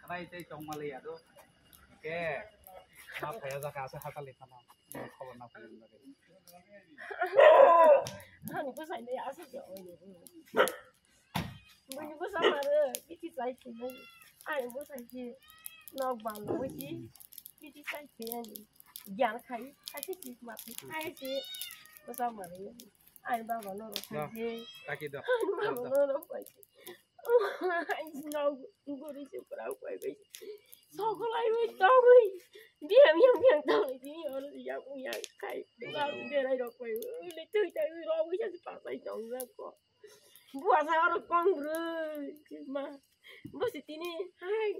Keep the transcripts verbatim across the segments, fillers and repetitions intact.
Khanai tei tongmali ado. Ke ma phaya jaka asa hatali phano. Khobor na phaya jaka. Ani bwsai ni asa je. Bini bwsa mare, bithi chai thwinai. Ai bwsa khe nok bang bai khe bithi chai thwinai. Gyan khai, khai khe chik ma thwi. Ai se bwsa mare. Ai baba no ro khai khe. Taki do. Baba no ro khai khe. Ai nok guri se pura khai bai. Sokolai bai tongwi. Biam yam yam tongwi. Biam yam yam khai. Baba berai rok bai. Ule twi tai wi rok wi sa pa sai tong ko. Bua sa oro kong rui ma. Bo si tini hai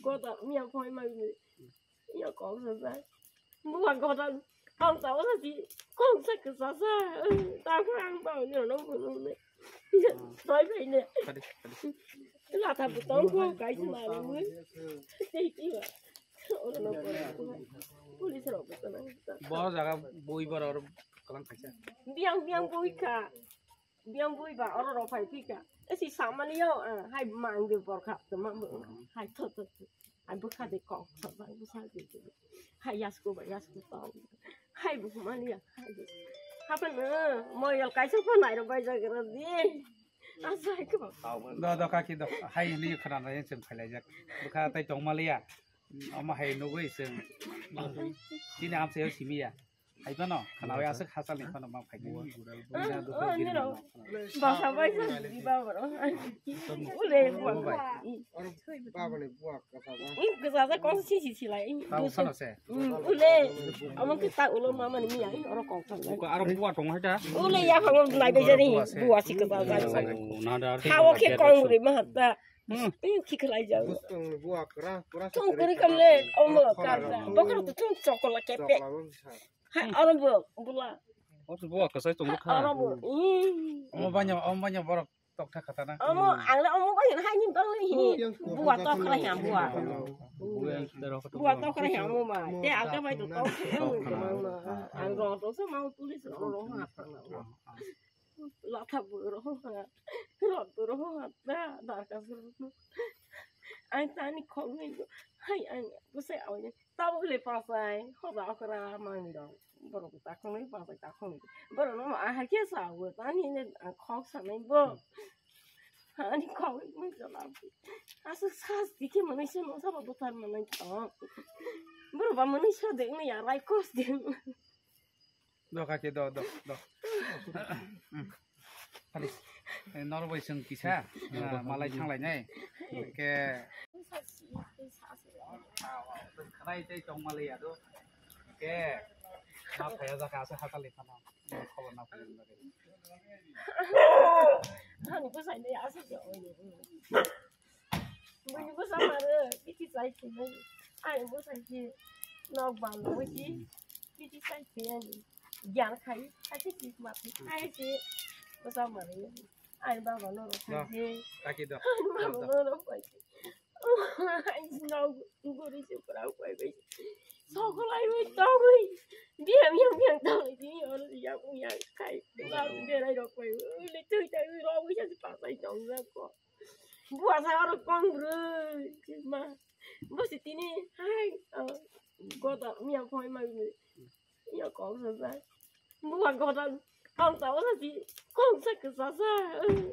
goda miya phoi ma mi. Ya kong sa sa. Bua goda kong sa sa si kong sa ka sa sa. Ta kang ba ni no bu no ne. Doi bai ne. La ta bu tong ko kai si ma ni. Tei ti ba. Oro no ko. Police rok bu tong. Bo jaga bui bar oro kalang kaisa. Biang biang bui ka. Biang bui ba oro rok phai phi ka. Esi samani yo, ah, hai mang de bor kha, to mang bo. Hai to to. Hai bwkha de kok sa ba bwsa de. Hai yasku ba yasku to. Hai bu mani ya. Hai bu. Hapan, eh, moyol kaisa pho nai rok bai jagra di. Asa hai ko. Do do kaki do. Hai ni khana na yen sem khalai jak. Bwkha tai tong maliya. Ama hai nugui sem. Chini amsa yo simiya. Hai phano khanawi aswk hachal ni phano ma phai. Basa bai sa di ba bro. Ule buwa. Oro baba ni buwa kasa ba. I gasa sa kong si si si lai. Tao phano se. Ule. Amon kita ulo mama ni miya oro kong sa. Ko aro buwa tong hai ta. Ule ya phano lai bai jani buwa si kasa sa. Nada. Hawo khe kong ri ma hatta. Teng khi khlai jao. Tong kuri kam le, omo karda. Bokar tu tong chokola kepe. Hai, oro bo, bula. Oro bo kasai tong kha. Oro bo. Omo banya, omo banya borok tok tha khatana. Omo, ang le omo banya hai ni bang le hi. Bua tok khlai ha, bua. Bua tok khlai ha, omo ma. Te aga bai to tok. Ang ro to se mau tulis ro ro ha. Latha bwrwk ha, rot bwrwk ha, da, darkar bwrwk. Ang tani khogwi, hai, ang bwsai awini, tabuk le pasai, hoda okra manwi rok, borok takhungnwi pasai takhungnwi. Borok no ma hai khe sawo, tani ne ang khok sanai bo. Ani khogwi mui jala. Aswk sasti khe manwi se masa ba buthar manai tong. Borok ba manwi sa de, ya rai kos de. Do kaki do, do, do. Kali. Eh, norbai seng kisa, ah, malai thanglai nai. Ke. Khanai tei tong malai ya do. Ke. Ma phaya jaka asa hatali phano. Khobor na phaya jaka. Ani bwsai ni asa je. Bini bwsa mare, bithi chai thwinai. Ani bwsa khe nok bang bai khe bithi chai thwinai. Gyan khai, khai khe chik ma thwi. Khai khe bwsa mare. Ani baba no ro khai khe. Kaki do. Ani baba no ro khai khe. Ai nok guri se pura khai bai. Sokolai bai tongwi. Biam yam yam tongwi. Biam yam yam khai. Berai rok bai. Ule twi tai wi rok wi sa pa sai tong ko. Bua sa oro kong rui ma. Bo si tini hai goda miya phoi ma mi. Ya kong sa sa. Bua goda kong sa oro si kong sa ka sa sa.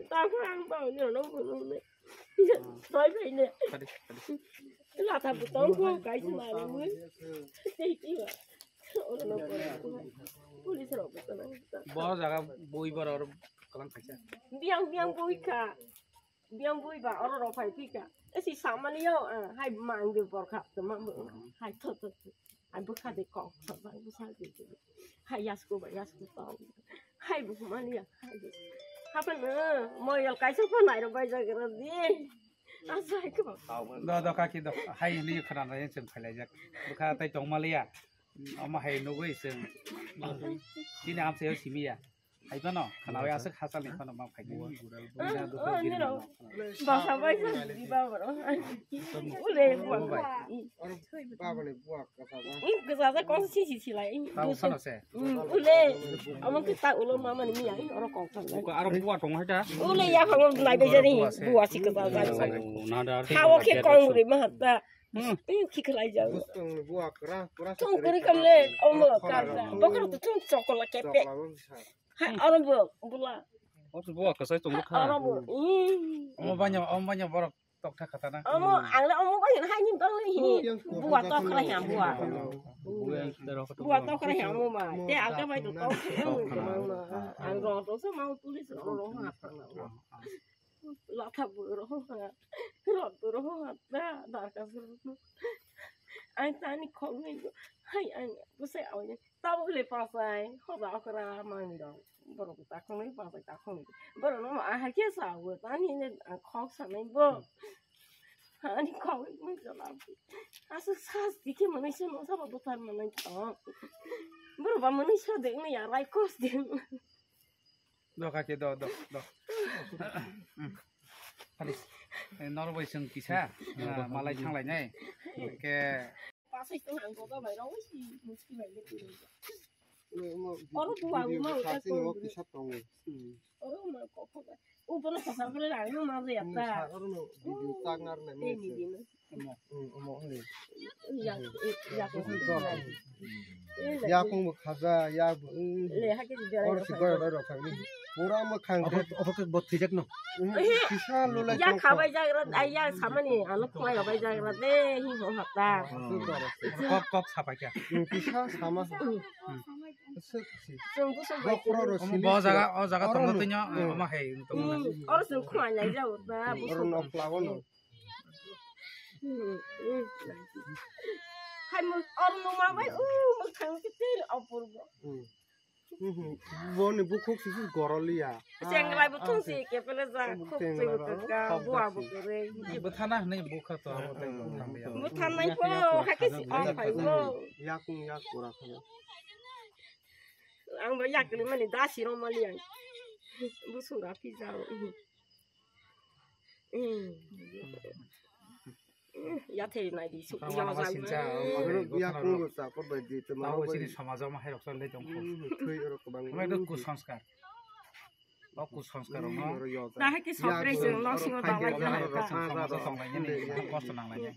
Ta kang ba ni no bu no ne. Doi bai ne. Lata bu tong ko kai si ma ni. Tei ti ba. Oro no ko. Police rok bu tong. Bo jaga bui bar oro kalang kaisa. Biang biang bui ka. Biang bui ba oro rok phai phi ka. Esi samani yo, ah, hai mang de bor kha, to mang bo. Hai to to. Hai bwkha de kok, to mang bwsa de. Hai yasku ba yasku to. Hai bu mani ya, hai bu. Hapan, eh, moyol kaisa pho nai rok bai jagra di. Asa hai ko. Do do kaki do. Hai ni khana na yen sem khalai jak. Bwkha tai tong maliya. Ama hai nugui sem. Chini amsa yo simiya. Hai phano khwnawi aswk hachal ni phano ma phai di. Basa bai sa di ba bro. Ule buwa. Baba ni buwa kasa ba. Ih, kasa sa kong si si si lai. Tao phano se. Ule, amo kita ulo mama ni miya, oro kong phano. Aro buwa tong hai ta. Ule ya phano nai be jani, buwa si kasa sa. Hawo khe kong ri ma hatta. Hmm. Ih, khi khlai jao. Bustong ni buwa kra, kra. Tong kuri kam le, omo kar da. Bokro to tong chokola kepe. Ha, oro bo, bula. Oro bo kasai tong kha. Oro bo. Ih. Omo banya, omo banya borok tok tha khata na. Omo, ang le omo banya hai ni bang le hi. Buwa tok kra hi buwa. Buwa tok kra hi omo ma. Te aga bai to tok. Ang ro to so ma police ro ro ha. Latha bwrwk ha, rot bwrwk ha, da darkar bwrwk. Ang tani khogwi hai ang bwsai awini tabuk le pasai hoda okra mangwi rok borok takhongwi pasai takhongwi borok no ma hai khe sawo tani ne ang khok sanai bo ani khogwi mui jala aswk sas dikhe manai se no sabo buthar manai tong borok ba manai sa de ya rai kos de. Do kaki do do do. Alis. Norok bai chwng kisa malai thanglainai. Ke. Oro buwa buwa uta kong. Oro ma kok kok. Ubono kosar kore rang no ma ya ta. Oro no video tag nar le. Omo, omo, omo, omo. Yakung bo khaja, yak bo. Oro si gora dai rok thangni. Pura mo khang. Obo ke bot thijak no. Kisa lulai. Yak khabai jagra, ai yak samani ano khwai bai jagra de hi ho hata. Kok kok sapai kya. Kisa sama. Sik si. Chwng bwswk bai. Omo bo jaga, o jaga tongo twi no, omo hai tongo. Oro chwng khwlai lai jago da. Oro nok plago no. Hai mo oro no ma bai u mo thang ke tel opor bo. Boni bukhuk sisi goroliya. Chenglai bo thung si ke pele ja khuk si ka buwa bo kore. Bo thana hne bukha to abo tai bo thang ya. Bo thanai po ha ke si o phai bo. Yakung yak pura kha. Ang bo yakli mani dasi rok mali ang. Busung ga phi jao. Ya thei nai di su. Ya kung ta ko bai di te ma. Tao sini samaj ma hai rok sa le tong ko. Thui rok bang. Mai do kusanskar. O kusanskar no. Na ha ki sopre se no singo dalai jai. Kosto nang lai.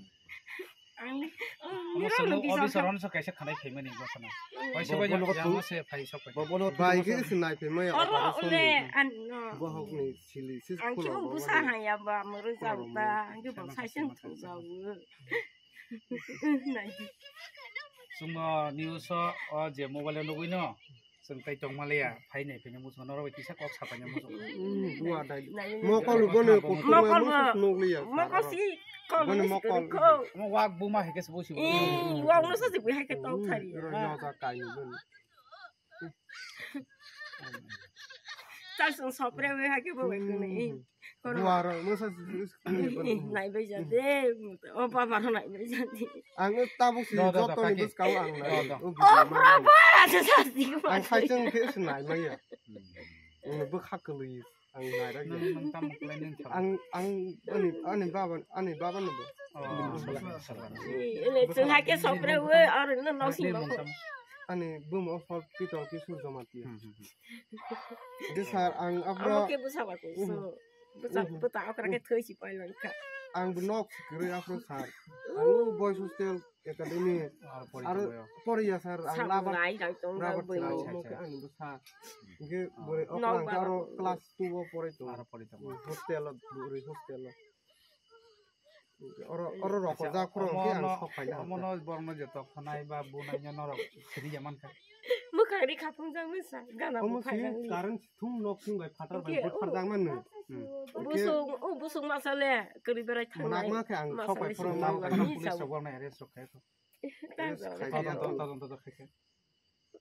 Ang ni, oh, ni rang no bisa. Obisaron so kaisa khanai phaimani bosana. Bai se bai yang se phai sok pai. Bai ke se nai phaimai. Oro ole an no. Bohok ni sili sis. Ang ki busa haya ba moro jauta. Ang ki bo saisen thu jau. Nai. Chwngno news o je mobile o nugwi no. Chwng tai tongma leya, phainai phini muchung norok bai kisa kok sapaina muchung. Mokol bono kutung mokol muchung nukliya. Mokol si kol bono mokol. Mo wak buma hekes bosi. Wak no sa si bui hekes tong thari. Ro yoga kai ni bono. Chal sung sopre we hake bo bai kuni. Duaro masa nai bai ja de. O baba no nai bai ja de. Ang tabuk si joto ni bus kau ang nai. O baba sa sa si ko. Ang sai chang ke si nai mai ya. Ang bo khak kali ang nai ra. Ang ang ani ani baba ani baba no bo. Ele chang hake sopre we ar no no si mo. Ani buma o phol pitol ki sur joma tiya. De sir, ang afro. Amo ke busa ba ko so. Busa buta okra ke thoi si pai lang kha. Ang bo nok si kre afro sir. Ang boys hostel academy. Aro poriya sir, ang labar. Nai dang tong dang bo. Mo ke ang bo sir. Ge bore okra ang aro class two o pore to. Aro pore to. Hostel o, bore hostel o. Oro oro rok ja khoro ke ang sok phai da. Omo no borno je tok khanai ba bunai no norok sini jaman kha. Mukhang ri khapung jang misa gana. Omo si current thum nok sing bai phatar bai bot phar jang man no. Busung o busung masa le kri berai thangnai. Nak ma khe ang sok phai phoro ma police sok bornai arrest sok khai. Tadonto tadonto khai.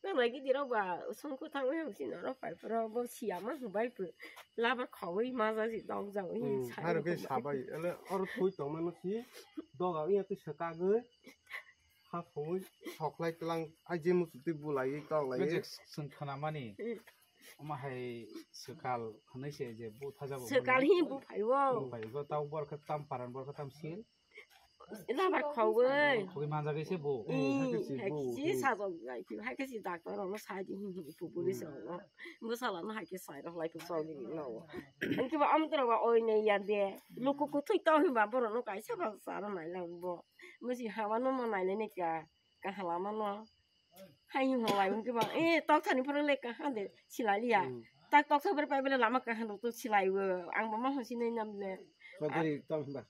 Nang lagi dirok ba songkho thangwi hamsi norok pai pura bo siya ma hwbai pura laba khawi maja si dok jao hi. Har be sabai ele or thui tong mano si doga iya twi sakagwi ha phungwi soklai tlang ai je musu twi bulai tong lai. Sung khana mani. Omo hai swkal hwnwi se je bu thajago. Swkal hi bu phaiwo. Bu phaiwo, tau borok khe tam paran, borok khe tam sil. Labar khogwi. Khogwi manjagwi se bu. Ih, hai khe si bu, hai khe si hmm. Sajok jai phi, hai khe si doctor rokno sai di, hmm, hmm, pu police rokno. Bwsala no hai khe sai rok lai phu choli no. Ang khe ba amtwra ba oi nei ya de. Luku kuthwi tong hi ba borok no kaisa ba sa rw nai lang bo. Bo si hama no ma nai le ne ka. Kaha lama no. Hai hwnlai wngkhe ba, eh, tokthani phoro le kaha de silai liya. Hmm. Tak toksa phoro pai bele lama kaha no to silai wo. Ang bo ma hwnsi nai nam le. Sotari tong ba.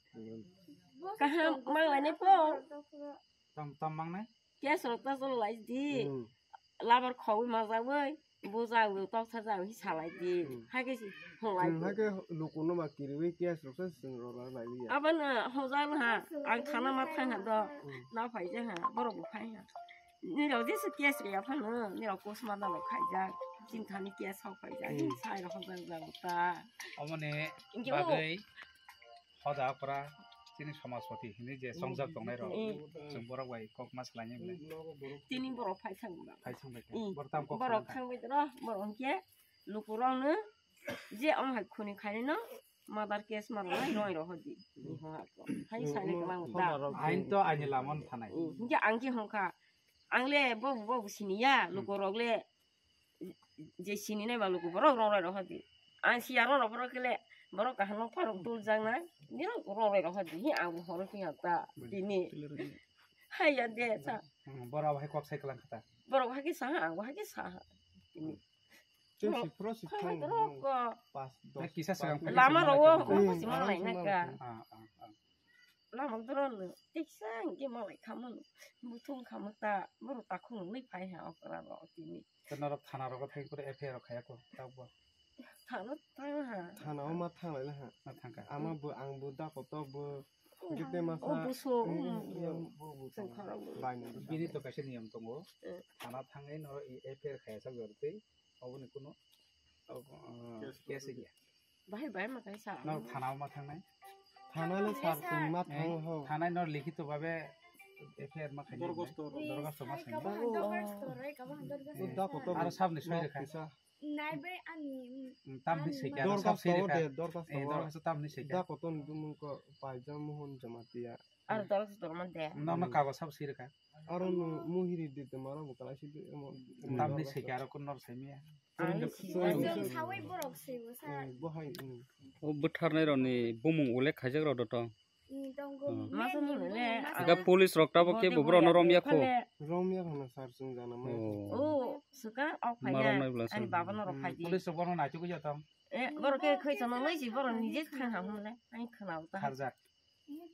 Kaha mang lai ne po. Tam, tam mang nai? Kes rok ta chol lai di. Hmm. Labar khogwi ma jagwi. Bo jagwi toksa jagwi salai di. Hmm. Hai khe si hwnlai hmm, bo. Hai khe luku no ma kiriwi kes rok sa sing rok lai liya. Abo no hojak no ha. Ang thana ma thang ha do. Hmm. Na phai ja ha. Borok bo phai ha. Nirok jesu case rwya phano, nirok postmortem rok khaijak, chini thani case hok khaijak, hmm. Sai rok hojak jago ta. Omoni hinkhe bagwi hoda okra chini somajpati hinwi je chongjak tongnai rok, hmm. Chwng borok bai kok ma swlainai bwlai. Tini borok phai thang ba. Phai thang bai khe. Hmm. Borok tam kok borok thang bai ro, borok hinkhe lukurokno je omo hai khuni khainai no. Mother case ma rwlai roi rohor di. Ni ho ha ko. Hai sani kwbang da. Ain to ani lamon thanai. Hinkhe ang khe hongkha. Ang le bobu bobu siniya, luko rok le je sini nai ba luko borok roi roi rohor di. Ang siya roi roi borok le borok kaham no pharok tul jang nai. Ni rok roi roi rohor di. Hi ang bo horo khe ta tini. Hai ya de sa. Borok hai kok sai kwlang kha ta. Borok hai khe sa ha, ang bo hai khe sa ha. Tini. Tei si pro si thang. Pas dos. Kisa swkang lama rogo, hmm, ko si ma lai na ka. Ah, ah, ah. Lama doro no, tei kisa hingke ma lai kha mano. Buthung kha ma ta, boro takhung nui phai ha okra ro tini. Te norok thana rogo thai kore F I R rok khaya ko, tabok. Thana thang ha. Thana o ma thang lai ha. Ma thang ka. Ama bo, ang bo da koto bo. Hingke te masa. O buso. Hmm, hmm, hmm, bo, bo thang. Bai no. Bini to kaisa niyam tongo. Eh. Thana thangwi norok F I R khaya sa jor tei. Oboni kuno, oh, case ya. Bahai bahai ma kaisa. Nor thana ma thangnai. Thana le sar tong ma thang ho. Thana nor likhito babe F I R ma khaini. Dorgosto. Dorgosto ma khaini. Dorgosto rai ka bahan dorgosto. Aro sabni soi rekha. Nai bai ani. Tamni soi kha. Dorgosto sab soi rekha. Dorgosto tamni soi kha. Da koton dumung ko paijam mohon jamatia. Aro dorgosto dorma de. Nor no kago sab soi rekha. Aro no muhiri de te mara bo kalai si de mo. Tamni soi kha aro kun nor sai miya. Ang sijak. Chwng sawi borok swi bo sa. Bo hai. O bwtharnai rokni bumung ulle khaijak rok do tong. Masa mung le. Aga police rok tabo ke bo borok no romya kho. Romya kho na sar chwng jana mai. O swkang ok phai. Ani baba no rok phai di. Police rok bono naichugwi jatong. Eh, borok ke khoi chama mai si borok nije khang ha hum le. Ani khana uta. Kharjak.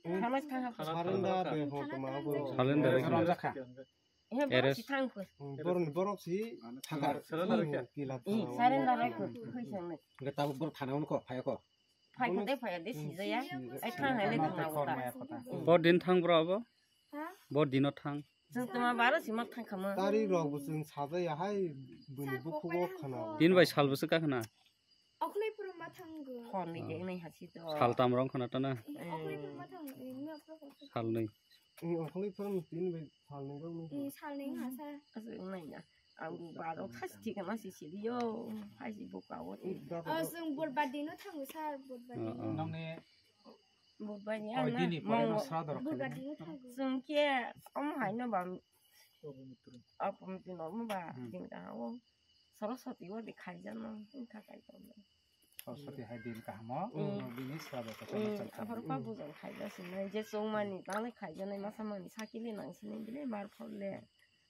Surrender de ho toma bo. Surrender. Arrest. Borok si thang kho. Borok si thang kho. Surrender khe. Surrender khe. Khoi chang nai. Ga tabuk borok thana ko phai ko. Phai kho de phai de si jaya. Ai thang hai le thang na uta. Bo din thang bro abo. Bo dino thang. Chwng toma baro si ma thang khama. Tari rok bo chwng sajaya hai bini bukhugo khana. Din bai sal bwswk ka khana. Okhli phuru ma thango. Hor ni je nai hasi to. Sal tam rong khana tana. Okhli phuru ma thango. Sal nai. Okhli phuru ma tin bai sal nai rong. Sal nai hasa. Asu nai na. Ang bu ba rok khas thik na si si yo. Hai si bu ka wo. Asung bur ba dino thango sar bur ba dino. Nang ne Budbani ang na. Chwng khe omo hai no ba. Apom tino omo ba. Din ka o. Soroswati o de khaijano. Wngkha kaitor. Soroswati hai din kahamo. Bini srabo ka. Aphar pa bujang khaija sinai je chwngmani tale khaijanai masa mani sakili nang sinai bile mar phorle.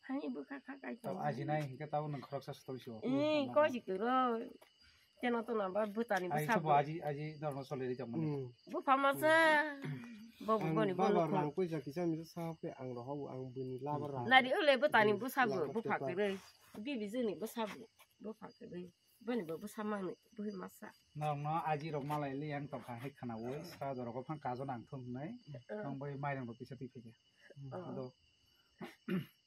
Hani bwkha kha kai tong. Ajinai hinkhe tabo nwng khoroksa sotoi sio. Ih, koi si kwrwi. Teno to namba bwtani bwsa bo. Aji, aji normal sole ri tongmani. Bupha masa. Bo bo boni bo baba rang puisa kisa misa sa pe ang roho ang bini labar rang. Nari ole bwtani bwsa bo bupha kwrwi. Bibi jini bwsa bo bupha kwrwi. Boni bo bwsa mangni bui masa. Norokno aji rok malai li ang tongkha hai khana oi sa dorok phang kajo nang thung hnai. Tong bai mairang bo kisa twi phai. Ado.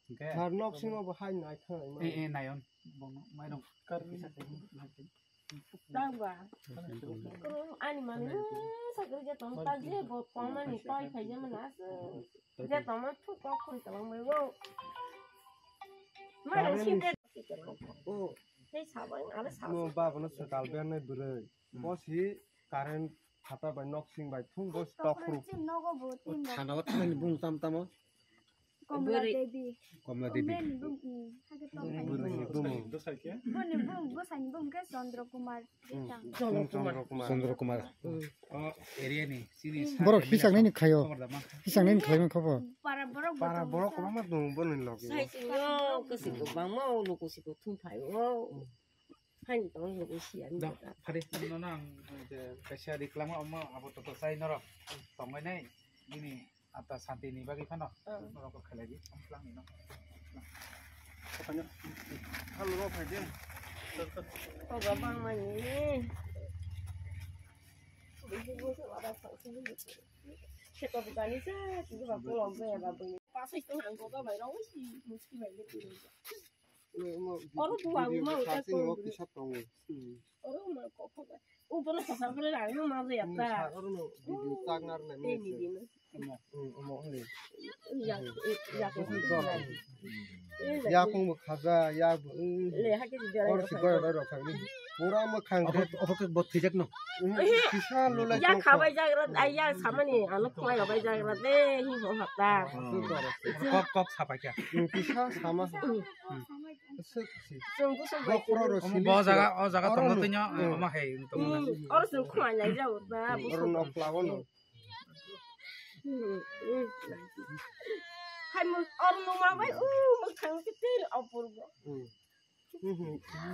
Hwnkhe. Thar nok sima bo hai nai thang. Eh, eh, nayon. Bono mairang kar kisa twi. Tang ba. Ani mani sakri je tong ta je bo pamani tai khai je mana. Je tong ma thu kok khun tong mai wo. Mairang sim de. Oh. Tei sabo, ano sabo. Mo baba no swkal bernai bwrwi. Hmm. Bo si current phata bai nok sing bai thung bo si tok phuru. Nogo bo tin da. Thana o thani bung tam tamo. Komla Bwrwi. Devi. Komla Devi. Bini bung, hmm, hake tong. Bwrwi ni bung. Bini bung, bwsai ni bung ke Chandra Kumar. Hmm. Chandra Kumar. Chandra Kumar. Hmm. O area ni, chini borok hisang nini khayo. Hisang nini khayo khobo. Para borok. Para borok kwbangma dong boni logi. Sai sing yo, kasi ko bangma o loko si ko thum phai o. Hai tong loko si ani. Da, phari no nang je kaisa reklama omo abo to to sai norok. Tongmai nai. Bini ata santi ni bagwi phano. Hmm. Norok ko khalai di. Ang plang ni no. Halo ro phai de. Ko bangma ni. Seto bukani se, tini ba kolom se ba bini. Pasai tong ang ko ba bai rong si muski bai le tini. Oro buwa ma uta ko. Oro ma ko ko. U bono pasang ko le rang ma ya ta. Oro no video tag nar le. Ini dino. Omo, omo, omo, omo. Ya, ya, ya. Yakung bo khaja, ya bo, mm. Le, hake di jalan. Or si gora doi rok thangni. Pura mo khang. Obo, obo ke bot thijak no. Mm, kisa lulai ya tong khabai jagra, ai ya samani, ano khwai rok bai jagra de, hi ho hata. Kok, kok sapai kya. Mm, kisa sama. Mm. Sik si. Sung bu sung bai. Omo bo jaga, o jaga tong tong no, omo hai tong no. Mm, or sung khwai lai jago da, bu sung. Or nok lago no. Hai mo, or mo ma bai, u mo thang ke tel apur bo.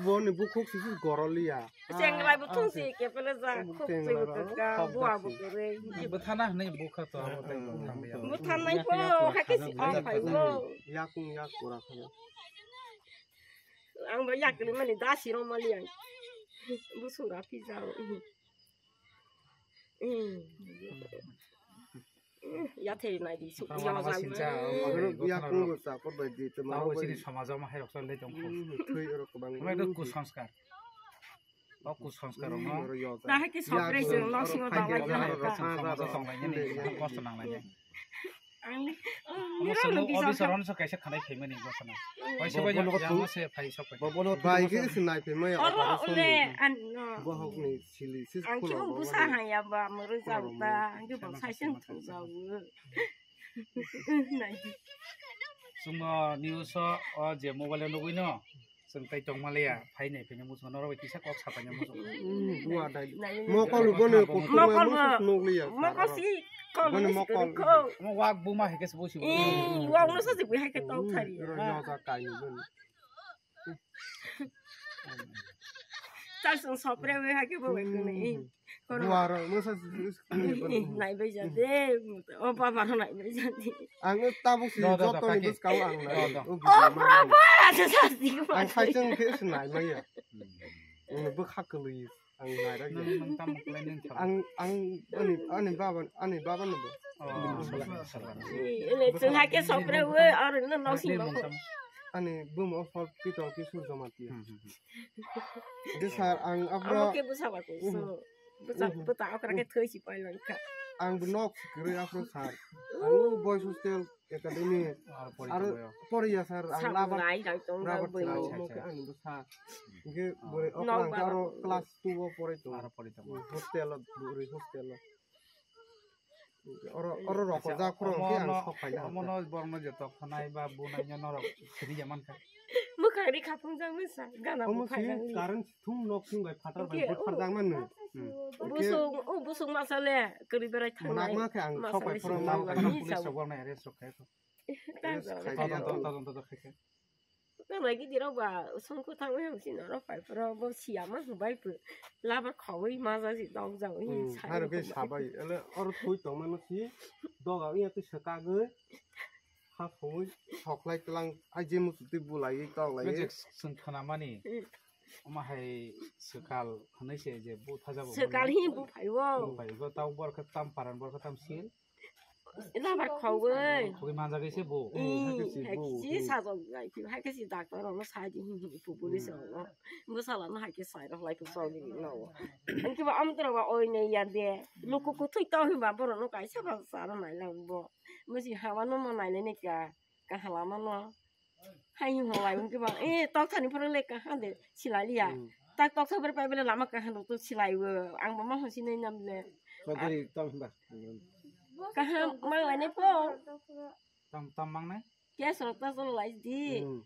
Boni bukhuk sisi goroliya. Chenglai bo thung si ke pele ja, khuk si bo ka, bo abo kore. Bo thana hne bukha to abo tei bo thang ya. Bo thanai po, ha ke si o phai bo. Yakung yak pura kha. Ang bo yak ni mani da si ro mali ang. Bu sura phi ja. Yathei nai di su. Tamo ya nang ja. Sincha, oh, ya kung ta ko bai di te ma. Tamo sini samaj ma hai rok le tong ko. Thui ro ko bang. Mai do kusanskar. O kusanskar no. Na hai ki sopre se no singo da bai. Samaj tong lai ni kosto nang lai. Ang ni ro no bisa. Obisoron so kaisa khanai phaimani bosana. Bai se bai yang se phai sok bai. Bai ke se nai phaimai. Oro ole an no. Bohok ni sili sis. Ang ki busa haya ba moro jauta. Ang ki bo sai sen thu jau. Nai. Sungo news o je mobile nugui no. Chwng tai tongma leya, phai nai phai nai muchung norok bai kisa kok sapai nai muchung. Mokol bo no mokol bo. Mokol si kol bo no mokol. Mo wak buma hai khe se bo si. Wak no sa si bui hai khe tong thari. Ro yo ta kai ni bo. Chal sung sopre bai hai khe bo bai khe nai. Duaro masa nai bai ja de. O baba no nai bai ja de. Ang tabuk si joto ni bwskang ang nai. O baba sa sa si. Ang sai chwng khe se nai maya. Ang bo kha kwlwi ang nai ra. Ang ang ani ani baba ani baba no bo. Ele chwng hai khe sopre we ar no no si ma. Ani buma phol pitol ki sur joma ti. De sir ang abro. Oke busa ba ko. Bwchak, bwchak okra khe thwi si pai lang kha. Ang bo nok kwrwi aphuru sir. Ang boys hostel academy aro poriya sir, ang labar nai jang tong rubber boi. Mo khe ang bo sir. Hingke bore okra ang aro class two o porai tong. Aro porai tong. Hostel o, bwrwi hostel o. Oro, oro rok ko jak phuru hingke ang sok phai na. Omo no borok no joto khonai ba bunai no norok sini ya mankha. Mwkhang ri khaphung jak masa gana bo phai nang li. Current thum nok thum bai phatar bai bwthar jak manu. Busung, o busung masa le kwrwi berai thangnai. Nak ma khe ang sok phai phuru ma police rok borok nai arrest rok khai. Todonto, todonto khai khe. Nang lagi di rok ba songkhu thangwi hang sini rok phai phuru bo siya ma hwbai phu. Laba khawi ma ja si dok ja wi. Har be sabai ele or thui tong mano si doga wi ati sakagwi. Ha phungwi soklai tlang ai je muchuti bulai tong lai. Chwng khana mani. Omo hai swkal hwnwi se je bu thajago. Swkal hi bu phaiwo. Bu phaiwo tau borkha tam paran borkha tam sil. Ila bar khogwi. Khogwi manjagwi se bu. Hai khe si sajok jai phi hai khe si doctor rok no sai di hi hi pu police rok no. Bwsala no hai khe sai rok lai phu choli no. Ang khe ba amtwrok ba oi nei ya de. Luku kuthwi tong hi ba borok no kaisa ba sa rw nai lang bo. Musi hawa no ma nai le ne ka. Kaha lama no. Hai hwnlai wngkhe ba, eh, tokthani phoro le kaham de silai liya. Hmm. Tak toksa phoro pai bele lama kaham rok to silai o. Ang bo ma hwnsi nai nam le. Sotari tong ba. Kaham mang lai nai po. Tam, tam mang nai? Case rok ta chol lai di. Hmm.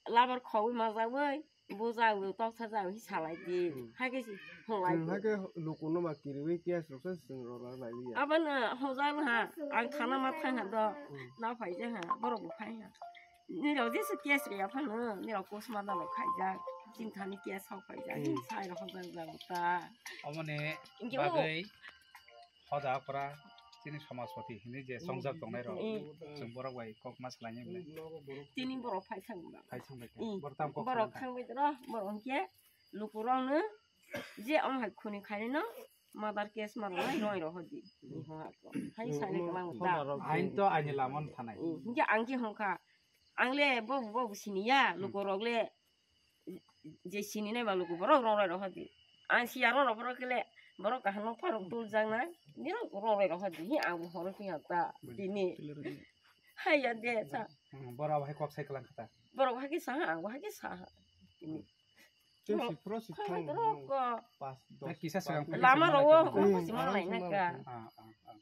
Labar khogwi ma jawi. Bo jawi toksa jawi salai di. Hmm. Hai khe si hwnlai Hmm, bo. Hai khe lukuno ma kiriwi case rok se chwng rwla lai liya. Abana hojal ha. Ang thana ma thang ha do. Hmm. Na phai ja ha. Borok bo phai ha. Nirok jesu case rwya phano, nirok postmortem rok khaijak, chini thani case hok khaijak, Hmm. sai rok hok jak jak ta. Omoni Inke o- bagwi hoda okra chini somajpati hinwi je chongjak tongnai rok, Hmm. chwng borok bai kok ma swlainai bwlai. Tini borok phai thang ba. Phai thang bai khe. Hmm. Borok tam kok Borok swlai thang bai ro, borok hwnkhe luku rok no je omo hai khuni khainai no. Mother case ma rwnai roi rw hodi. Ni ho ha ko. Hai sani ko mang da. Ain to ani lamon thanai. Hingke ang ke hongkha. Ang le bo bo sini ya luko rok le je sini nai ba luko borok rong roi rw hodi. Ang si ya rong rw borok le borok kaham no parok tul jang nai. Ni rok rong roi rw hodi. Hi ang bo horo ki ha ta. Tini. Hai ya de sa. Hmm, borok hai kok sai klang khata. Borok hai ki sa ha, ang bo hai ki sa ha. Tini. Tei si pura si thang. Pas, dos, kisa pas, swnam pas. Lama rok o, hmm, omo si malai na ka. Ah, ah, ah.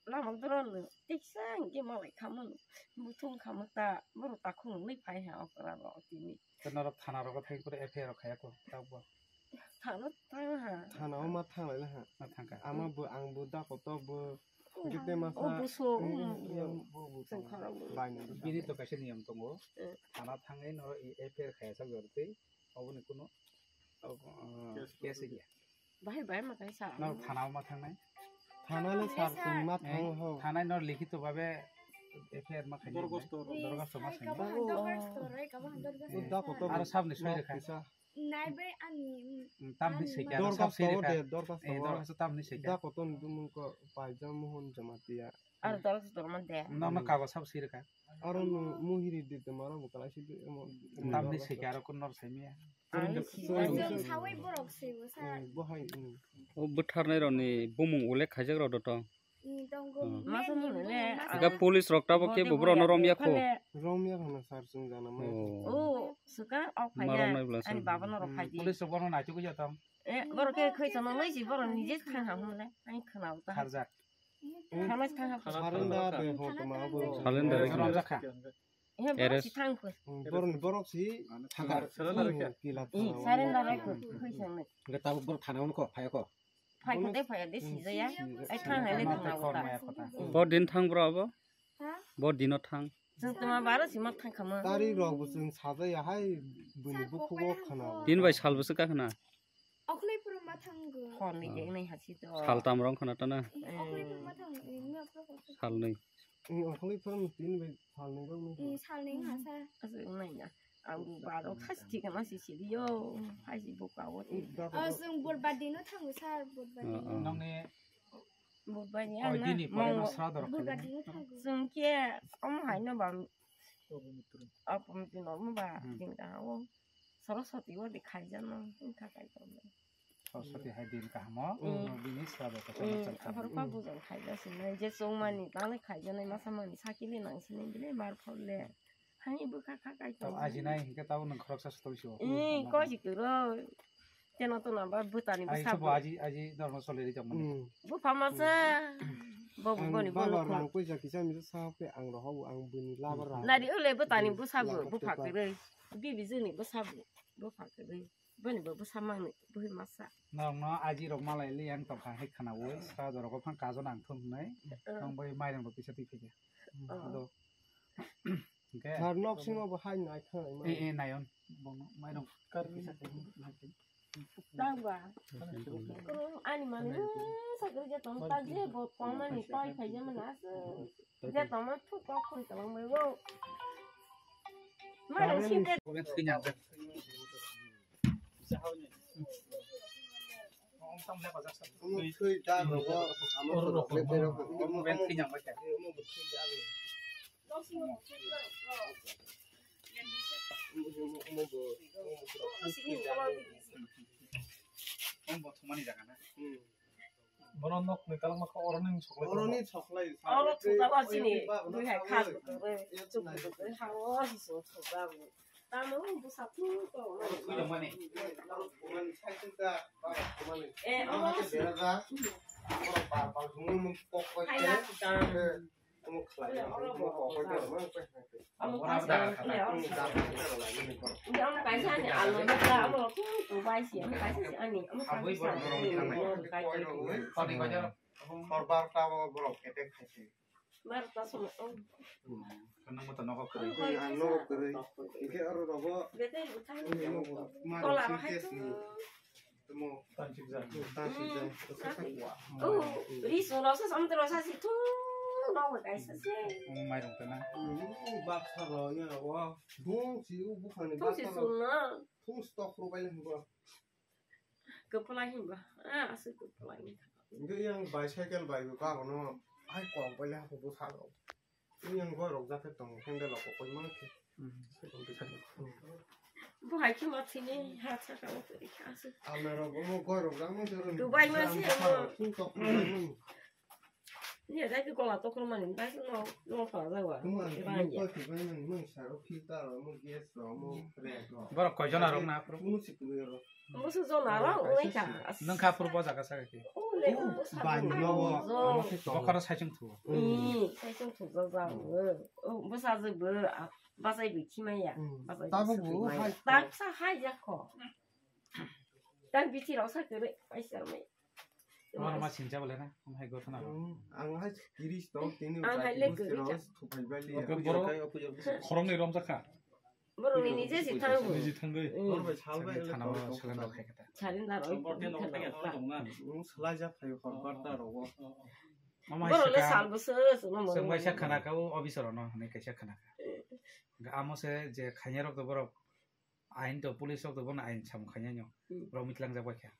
Lama doro no, tei kisa hingke malai kha mano. Muthung kha ma ta, boro takhuk nung nai phai ha okra rok tini. Tei norok thana rogo thai kore F I R rok khaya ko, tabuk bo. Thana thang ha. Thana o ma thang lai ha. Ma thang ka. Ama bo, ang bo da koto bo. Gete masa. O buso, hmm, hmm, hmm. Bo, bo. Tong khara bo. Bai no. Bini to kaisa niyam tongo. Eh. Thana thangwi norok F I R khaya sa jor tei. Oboni kuno, uh, case ya. Bahai bahai ma kaisa. Nor thana ma thangnai? Thana le sir, sir, chwng ma thang ho. Thanai nor likhito babe F I R ma khainai. Dorgosto. Dorgosto ma khainai. Kabahan dorgosto, rai, kabahan dorgosto. Uda koto. Aro sabni soi rekha. Nai bai ani. Tamni soi kha. Dorgosto sab soi rekha. Dorgosto. Eh, dorgosto tamni soi kha. Da koto ni dumung ko paijam mohon jamatia. Aro dorgosto dorma de. Nor no kago sab soi rekha. Aro no muhiri de te mara bo kalai si de mo. Tamni soi kha aro kun nor sai miya. Ang sijak. Chwng sawi borok swi bo sa. Bo hai. O bwtharnai rokni bumung ullekh khaijak rok do tong. Masa mung le. Aga police rok tabo khe bo borok no romya kho. Romya khana sir chwng jana mai. O suka ok phai. Ma romnai bwla ani baba no rok phai di. Police rok bono naichugwi jatong. E borok khe khoi chano loi si borok nije khang ha hum le. Ani khana uta. Kharjak. Surrender de ho toma bo. Surrender. Surrender. He borok si thang kho. Borok, borok si thang kho. Kila thang. Surrender kho, kho sang. Ge tabuk borok thana hwn kho, phai kho. Phai kho de, phai de si jaya. Ai thang hai le thang na uta. Bo din thang bro abo? Bo dino thang. Jeng toma baro si ma thang khama. Tari rok bo chwng sajaya hai bini bukhugo khana. Din bai sal bwswk ka khana. Okhli phuru ma thango. Hor ni je nai hasi to. Sal tam rong khana tana. Okhli phuru ma thango. Sal nai. Okhli phuru tin bai sal nai rong. Sal nai hasa. Asu nai na. Ang bu ba rok khas thik ma si si yo. Hai si bu ka wo. Asung bur ba dino thango sir, bur ba dino. Nong ni Budbani ang na. Dini pore no sra dorok. Budbani no thango. Chwng khe omo hai no ba. Apom tin omo ba din ka o. Saraswati o de khaijano. Wngkha kaitor. Saraswati hai din kahamo. Bini sra dorok. Aphar pa bujang khaija sinai je chwng mani tale khaijano masa mani sakili nang sinai bile mar phor le. Hani bwkha kha kai tongo. Ajinai hinkhe tabuk nwng khoroksa se tongsi o. Ee, koi si kwrwi. Teno to nang ba bwtani bwsa bo. Aji, aji normal soli rijak mani. Bupha masa. Bo bo boni bo nukho. Rang puisa kisa misa sa khe ang rohobo ang bini labar rang. Nari ole bwtani bwsa bo bupha kwrwi. Bibi jini bwsa bo bupha kwrwi. Boni bo bwsa mangni bui masa. Norokno aji rok malai li ang tongkha hai khana oi. Sa jorok phang kajo nang thung hnai. Ang bai mairang bo kisa twi phai khe. Ado. Hwnkhe. Sar nok simo bo hai nai kha. E, e, nayon. Bono mairong kar kisa tei. Tangba. Ani mani sakri je tong ta je bo tong mani toi khai je mana se. Je tong ma thu kok khoi tong mai wo. Mairong sim de. Bono nok ni kalma kha oroni soklai. Oroni soklai. Oro thujago chini bui hai khas bwtwi, chuk bwtwi, ha o hiso thujago. Tamo bwsa thu to. Mani. Eh, oro. Bera da. Oro pa pa jungni mung pok pok. Hai na. Hor barta o borok attack khaisi. Barta somo. Kanang mata nogo kwrwi. Ang nogo kwrwi. Hingke aro rogo. Tola bahai tu. Tamo. Tanchikjak. Tanchikjak. Oh, ri sung rok sa, samudra rok sa si thu, no, guys, sa si. Omo mairung tana. Baksa rok ya, wa. Thung si u bukhani baksa rok. Thung si sung na. Thung stock rok bai le hingba. Kwpla hingba. Ah, aswk kwpla hingba. Hingke yang bicycle bai bo bagono. Ai kok bai le hapo bwsa rok. Yang goi rok jakhe tongo, handle rok koi mano khe. Bo hai khe ma thini ha saka o twi kha aswk. Alna rok omo goi rok jakma se. Dubai ma se omo. Ni dai khe kola tokhor mani, dai khe no, no kha jawa. Tuma ni koi khe bai mani, mung saro filter rok, mung gas rok, mung rack rok. Borok koi jona rok na phuru? Kunu si kunu rok. Musu jona rok uni kha. Nung kha phuru bo jaga saka khe. Ule musu. Bai no. Bokharo saichung thu. Ni saichung thu jaga. O bwsajwk bo, ah, bachai bo khimaya. Bachai bo tabuk bo hai. Taksa hai jakho. Tang bithi rok sa kwrwi, paisa rwmai. Tomar ma sincha bole na, ang hai gothana rok. Ang hai kiris tong tini. Ang hai le kwrwi ja. Thupai bali. Oke, borok khoroknwi romjakha. Borok ni nije si thango. Nije thangwi. Borok bai sal bai thana ma salan rok hai kata. Salin da rok. Salai ja phai hor barta rok. Mama borok le sal bo se se no mo. Sengbai sa khana ka o officer no, hwnwi kaisa khana ka. Amo se je khanya rok to borok ain to, police rok to bono ain samung khainai no. Borok mitlang jak bai kha.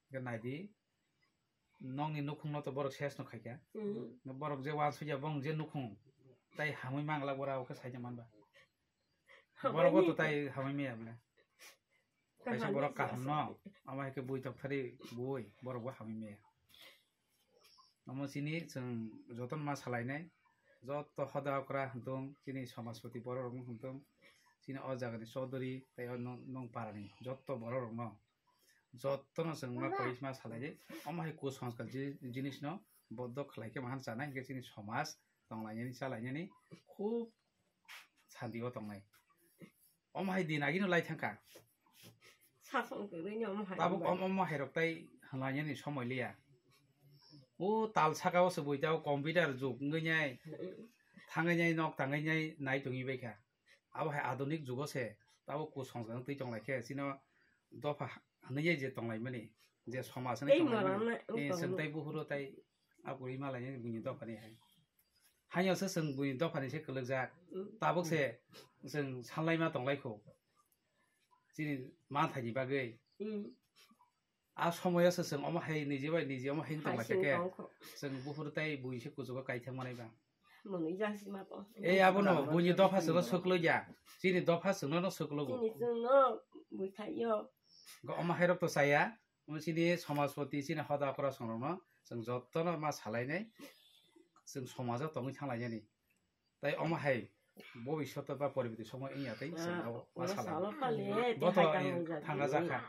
Hwnkhe nai di, nokni nukhung no to borok ses no khai kha. Borok je uansukya bong je nukhung tai hamwi manglak bora o khe saida manba. Borok bo to tai hamwi maya bole. Kaisa borok kaham no, amo hai khe bui tokthari bui, borok bo hamwi maya. Omo chini chwng jotono ma salainai, joto hoda okra hwnthung, chini somajpoti borok rok wngthung, chini o jagani chaudhuri tei o nwng, nwng parani joto borok rokno jotono chwng ma koi ma salaidi. Omo hai kusanskar ji-, jinisno bodo khlai khe mahan chanai, hinkhe chini somaj tonglainani, chalainani khub santi o tongnai. Omo hai din agino lai thangkha. Sasong kwrwini omo hai. Tabuk omo, omo hai rok tai hwnlainani somoi liya. O tal saka o se bui tao computer jug wngwi nai, thangwi nai, nok tangwi nai, nai tongwi bai kha. Abo hai adunik jugo se tabuk kusong jang twi tong lai khe chino dopha hwnwi je tong lai mani, je somaj hwnwi tong lai mani. Chwng tai buhuro tai akurui ma lai nani buini dopha ni hai. Haino se chwng buini dopha ni se kwlwk jak. Tabuk se chwng sanlai ma tong lai kho. Chini manthai ni bagwi. A somoyo se chwng omo hai niji bai niji omo hai wng tong lai khe. Chwng buhur tai bui se kuchugo kaithang manai ba. Mwnwi jang si ma tong. E abono buini dopha chwngno swklo ya. Chini dopha chwngno no swklo go. Chini chwngno bui thai yo. Go omo hai rok to chaya. Omo chini somajpoti, chini hoda okra songrokno chwng jotono ma salainai, chwng somajo tongwi thanglainani. Tai omo hai bobishoto ba poriboti somoi wngya tei chwng abo ma salai. Boto thanga jakha.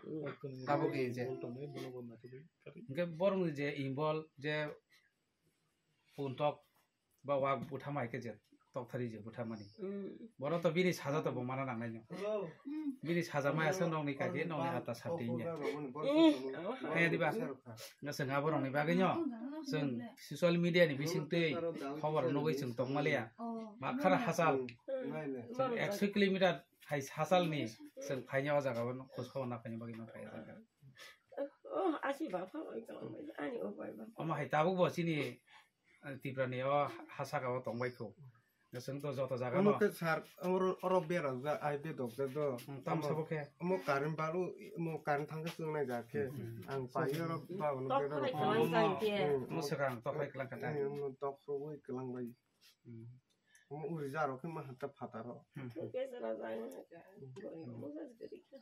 Tabuk je. Hwnkhe borokni je imbol je puntok ba wak bwtha mai khe je tokthari je bwtha mani. Borok to bini saja to bo mana nangnai no. Bini saja maya se nokni kaki nokni ata sati nya. Kaya diba? Nga chwng abo rokni bagwi no chwng social media ni bising twi khobor nugwi chwng tongmaliya. Makhara hachal. Chwng ekso kilometer hai hachal ni chwng phaini o jaga o khoj khobor na phaini bagwi no phai o jaga. Omo hai tabuk bo chini Tripura ni o ha saka o tongbai kho. Chwng to joto jaga no. Omo khe sir, oro, oro berajak, ai bedok jak do. Hmm, tam sabo khe. Omo current balu, omo current thang khe chwng nai jak khe. Hmm. Ang pai oro ba ono bedok. Tok hai kwlang kha. Hmm. Omo swkang tok hai kwlang kha ta. Hmm, omo tok rogwi kwlang bai. Hmm. Omo uri jaro khe ma hata phataro. Hmm. Thok khe sara jang na ka. Hmm. Omo sa kwrwi kha.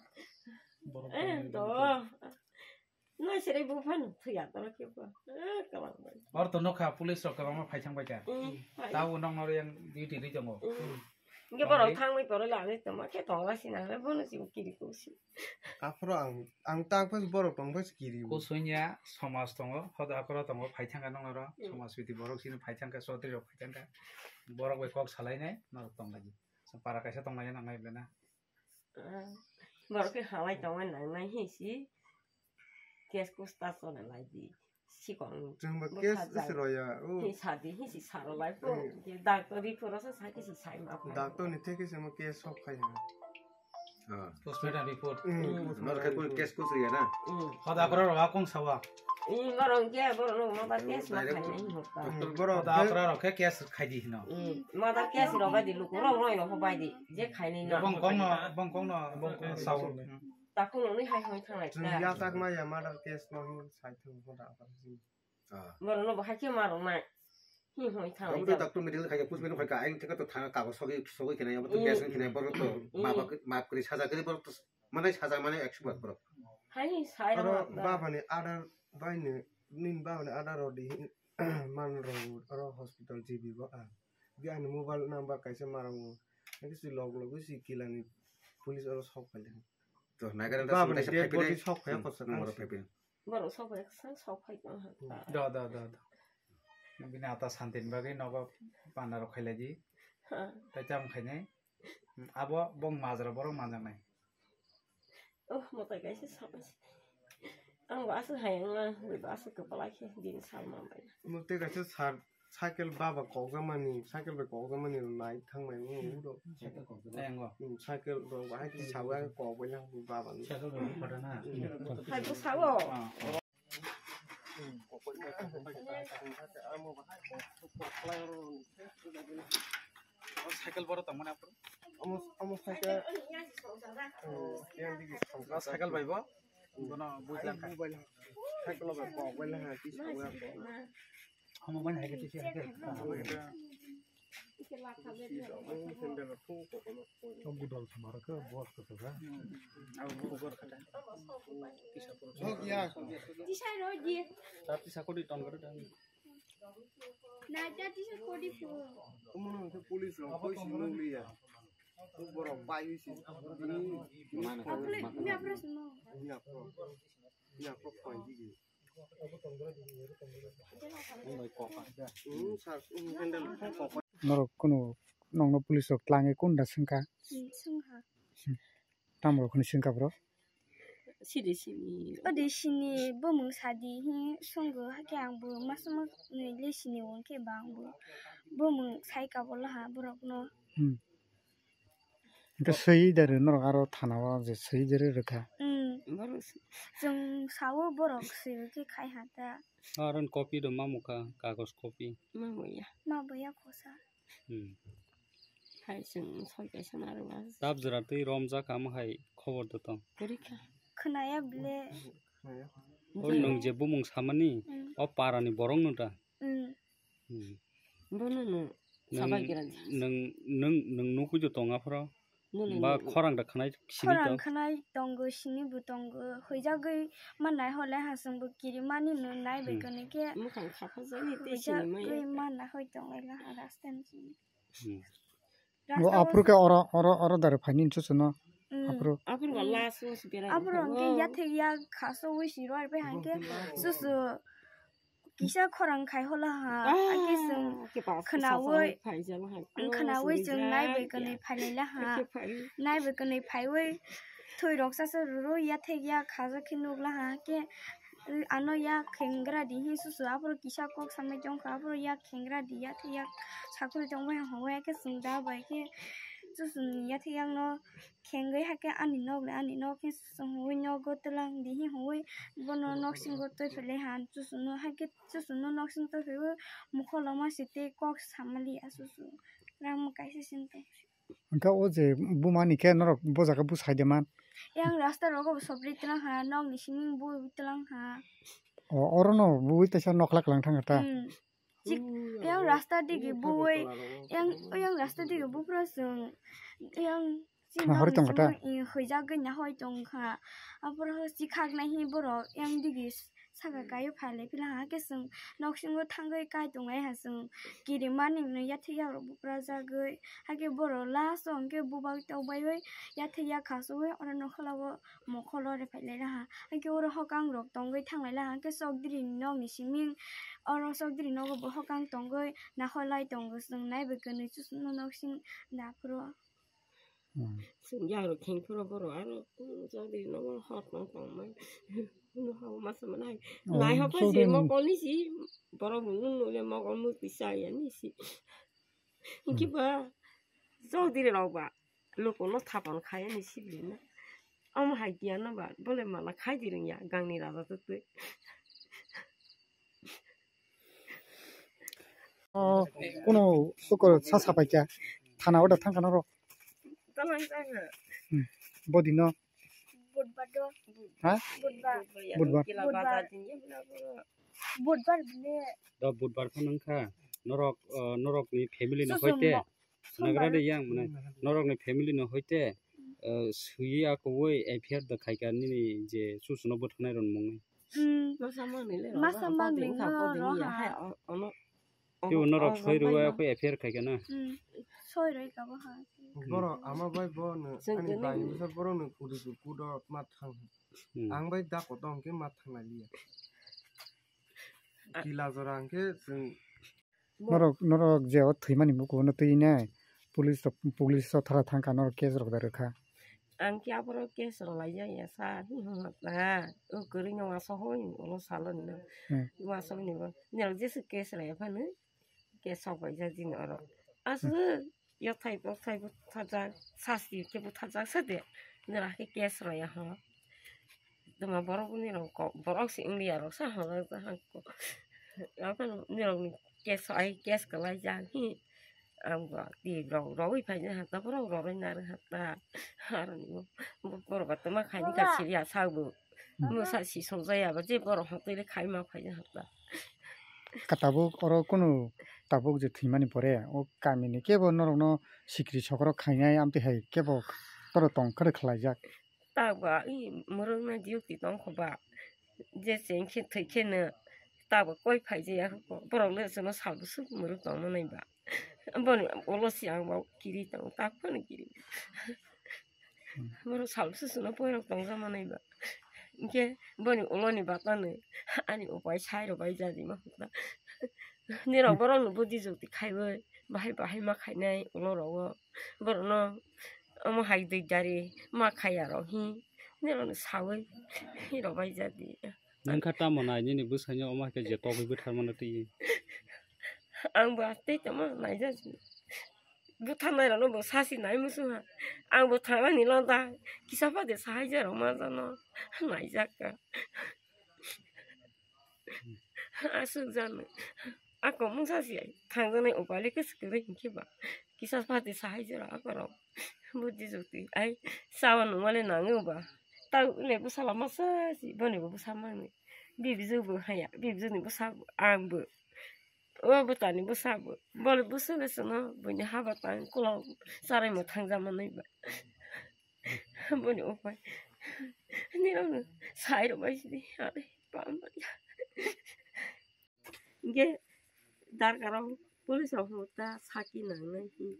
Borok eh, to. Nai sere bo phano thuya toro khe bo. Eh, kabang bai. Or to nokha police rok kwbangma phai thang bai kha. Mm, phai. Tabo nokno yang duty ri tongo. Mm. Hingke borok thangwi borok lagwi tongma khe tongla sinang le bono chini kiri kusi. Aphuru ang, ang tak phai borok tong phai kiri. Kusunya somaj tongo, hoda akhoro tongo, phai thangkha noknoro, mm, somaj biti borok sini phai thangkha, chaudhary rok phai thangkha. Borok bai kok salainai norok tonglaidi. Para kaisa tonglaina nangnai bwlena. Ah, borok khe halai tongma nangnai hinsi. Case kusta chole lai di. Sikong. Chwng ba bo case kha jai. Isi roya. Oh. Hi sadi, hi si saro lai po. Eh. Ke doctor ri poro sa sa kisi sai ma. Doctor ni theke se mo case sok khai ha. Ah. Postmortem report. Hmm, hmm. Nor khai ko case kus riya na. Hmm. Hoda koro ro akong sawa. I borok ke borok no ma ba case ma khai nai hokta. Doctor borok hoda koro ro ke case khai di hino. Hmm. Ma da case ro bai di luku ro ro yo ho bai di. Je khai ni na. Bong kong no, bong kong no, bong kong sawa. Takhuk nokni hai hoi thanglai. Chwng ta. Yachak maya murder case no hwnwi sai thung hwnda aphuru. Ah. Borok no bo hai khe ma rok nai. Hi hoi thanglai. Abo to ta. Doctor medical khai, postmortem khai ka, ayang theka to thang kagoj sogwi, sogwi khenai, abo to, mm, gas khenai, borok to, mm, map, map kri saja kri borok to, mane saja mane ekso bar borok. Hai sai aro rok ta. Baba ni order bai ni, nin baba ni order rodi man rok aro hospital G B bo a. Bi ani mobile number kaisa ma rok. Kisi log log si kilani police aro sok khai. To, Nagaland baba ni dead body sok phai kosa nung oro phai phai. Borok sok phai, sok phai tong ha. Hmm. Do, do, do, do. Bini ata santin bagwi nogo panda rok khailai di. Ha. Tai cham khainai. Hmm, abo bong majra borok manjaknai. Oh, mo tai kaisa sama si. Ang bo aswk hayang na, bo aswk kwpalai khe din salma bai. Mo tai kaisa sar Cycle baba kokjakmani, cycle bai kokjakmani nai thangmani wngwi rw. Cycle kokjakmani. Engo. Hmm, cycle rok bahai khe sawi ang kok bai lang baba ni. Cycle bai kokjakmani. Hmm. Hai bo sawo. Ah. Cycle boro tongmani aphuru. Omo, omo cycle. Hmm, yang digi cycle. Cycle bai bo? Bono builang kha. Cycle bai kok bai lang khe sawi ang kok. Omo bai hai khe tisi hai khe. Tok gudal samara khe bos khe kha. Abo bor kha ta. Tisa pura. Tisa rodi. Tar tisa kodi tong khe ta. Na ja tisa kodi phu. Omo no khe police rok koi si nung liya. Borok pai si. Mana? Apre, ini apre simo. Ini apre. Ini apre pai di. Norok kunu nokno police rok tlangwi kunda swngkha? Hmm, swngkha. Hmm. Tamo rok hwnwi swngkha bro? Siri sini. Ode sini bumung sadi hi swngkha, hakhe ang bo masuma nwi le sini wngkhe ba ang bo bumung sai kabolo ha borokno. Hmm. Hwnkhe swi de rw norok aro thana o je swi de rw rwkha. Hmm. Borok swi. Chwng sao borok swi rw khe khai ha ta. Aro ni copy rw ma mukha, kagoj copy. Ma boya. Ma boya khosa. Hmm. Hai chwng soi kaisa ma rw. Tab jora twi romjak amo hai khobor da tong. Kwrwi kha. Khwnaya bile. O nwng je bumung samani, hmm, o para ni borok no da. Hmm. Hmm. Bono no nwng, sabai gira. Nwng, nwng, nwng nukui do tong aphoro. Nole ba nukui. Khorang da khwnai sini khorang to. Khwnai tongo, sini bo tongo. Huijagwi mannai hole hasing bo kiri mani no nai bai, hmm, kone khe. Mukhang khapha jani tei sini maya. Huijagwi mannai hoi tong lai la ha rasta ni sini. Hmm. Rasta o aphuru khe oro, oro, oro dare phaini hinwi suno. Hmm. Aphuru. Aphuru ba last o si berai. Aphuru hwnkhe yathek yak khaso wi si rw ar bai hwnkhe susu. Kisa khorang khai hola ha, ah, ake chwng khwnawi, khwnawi chwng nai bai kwnwi phailai la ha, nai bai kwnwi phaiwi thwi rok chasa rw rw yathek yak khaja khe nuk la ha, ke ano yak khengra di hi susu aphuru kisa kok samai tong kha, aphuru yak khengra di yathek yak sakhuri tong bai ha hwnwi ake chwng da bai khe susu ni yathek yak no khengwi hakhe ani nok le ani nok khe chwng hwnwi nogo twlang di hi hwnwi bono nok singo twi phailai ha, susu no hakhe susu no nok sing twi phaiwi mokholoma se tei kok samali ya susu rang kaisa sini tong. Hwnkhe o je buma ni khe norok bo jaga bwsai de man? Yang rasta rogo bo sopri twlang ha, nok ni simi bui twlang ha. O, oro no bui teisa nokla kwlang thang ta? Hmm. Chik, yang rasta digi bui, yang, yang rasta digi bupra chwng, yang Chini hori tong kha ta? Chini hoi jagwi na hoi tong kha. Aboro si khak nai hi borok yang digi saka kaio phai lai phila ha khe chwng nok singo thangwi kai tong lai ha chwng kirimani no yathek yakrok bupra jagwi. Hakhe borok last o hwnkhe bubak tok baiwi yathek yak khasugwi oro nokhla o mokholo re phai lai ha. Hakhe oro hokang rok tongwi thang lai ha. Hakhe chokdiri ni nok ni simi oro chokdiri nogo bo hokang tongwi nakhor lai tongo chwng naibe kwnwi chusukno nok sing da phuru. Hmm. Chwng yakrok kheng phuru borok aro, hmm, chokdiri nogo hor tong tong mai. Hwnwi hao masa manai. Oh, nai hokha chokdiri si ni mokol ni si borok bo nung nung le mokol mukti chaya ni si. Hmm. Hwnkhe ba chokdiri rok ba lukuno thapon khai ani sibili na. Omo hai giyan no ba bole mala khai di rwngya gangni raja twtwi. Oh, kuno sukor sa sapai kya thana order thang khana rok. Talang talang. Hmm. Bodi no. Budbar do. Ha? Budbar. Budbar. Kila budbar. Bazar din ye bula bula. Budbar bile. Da budbar kha nang kha. Norok, uh, norok ni family no hoite. Nagra de yang mane. Norok ni family no hoite. Uh, sui ya ko woi F I R da khai ka nini je susu no buthanai ron mung. Hmm. Masa mang ni le. Masa mang ni le. Kha bodi ni ya hai ono. Tei bo norok soi rwui khe F I R khai kha na? Hmm, soi rwui kha bo ha. Borok ama bai bo no ani bai bwsa borok no kudi kudi kudo ma thang. Hmm. Ang bai da koto hwnkhe ma thang lai liya. Kila jora hwnkhe chwng norok, norok je o thwimani bukuno twi nai police rok, police o thara thang kha norok case rok da rwkha. Ang khe aborok case rwlai ya ya sir, hmm, hmm, hmm, ha, o kwrwi no uansuk hoi, ulo salo ni no. Hmm. Uansuk ni bo, nirok jesu case rwya phano, case sok bai jak jini oro. Aswk, hmm, yathai bothai bo thajak, sasti khe bo thajak sa de, nira khe case rwya ho. Tuma borok nirok kok, borok se wngya rok sa ho, jak jak ha ko. Aphano nirok ni case ai case kwlai jak hi. Ang bo twi rok rogwi phai ha ta borok rogwi nang ha ta. Aro ni bo borok ba tama khai ni ka siri ya sa bo. Mo sa si song jaya ba je borok hok twi khai ma phai ha ta. Ka tabuk oro kunu tabuk je thwimani pore o kami ni kebo norok no sikri sokro khainai amtwi hai kebo toro tong khe khlai jak. Ta ba i murung na diuk ti tong kho ba. Je cheng khe thwi khe no ta ba koi phai je ya ko. Borok le sono sal bwswk murung tong manai ba. Boni ulo si ang bo kiri tong, tak phano kiri. Borok sal bwswk sono poirok tong ja manai ba. Hinkhe boni ulo ni bata no ani upai sai rok bai jadi ma hukna. Nirok borok no budi jukti khaiwi bahai bahai ma khainai ulo rogo. Borok no omo hai dui dari ma khaiya rok hi. Nirok no sawi hi rok bai jadi. Nang kha tamo nai nini bwsai no omo hai khe je togwi bwthar mano twi. Ang bo tei tamo nai jak. Bwthar nai rok no bo sasi nai musu ha. Ang bo thang ani lonta kisa pha de sahai je rok ma jano nai jak ka. Aswk jani. Ako mungsa si ai. Thangjaknai upale kwswk kwrwi hinkhe ba. Kisa pha de sahai jora akorok. Budi jukti. Ai, sawa nungmale nango ba. Tau le bwsala masa si, boni bo bwsa mangni. Bibijwk bo haya, bibijwk ni bwsa bo, ang bo. O bwtani bwsa bo. Bole bwsa le sono, buini haba tang, kulo sarai mo thangja manwi ba. Boni upai. Nirok no sai rok bai sidi, are, pam bai. Hinkhe darkar o police rok ta saki nangnai hi.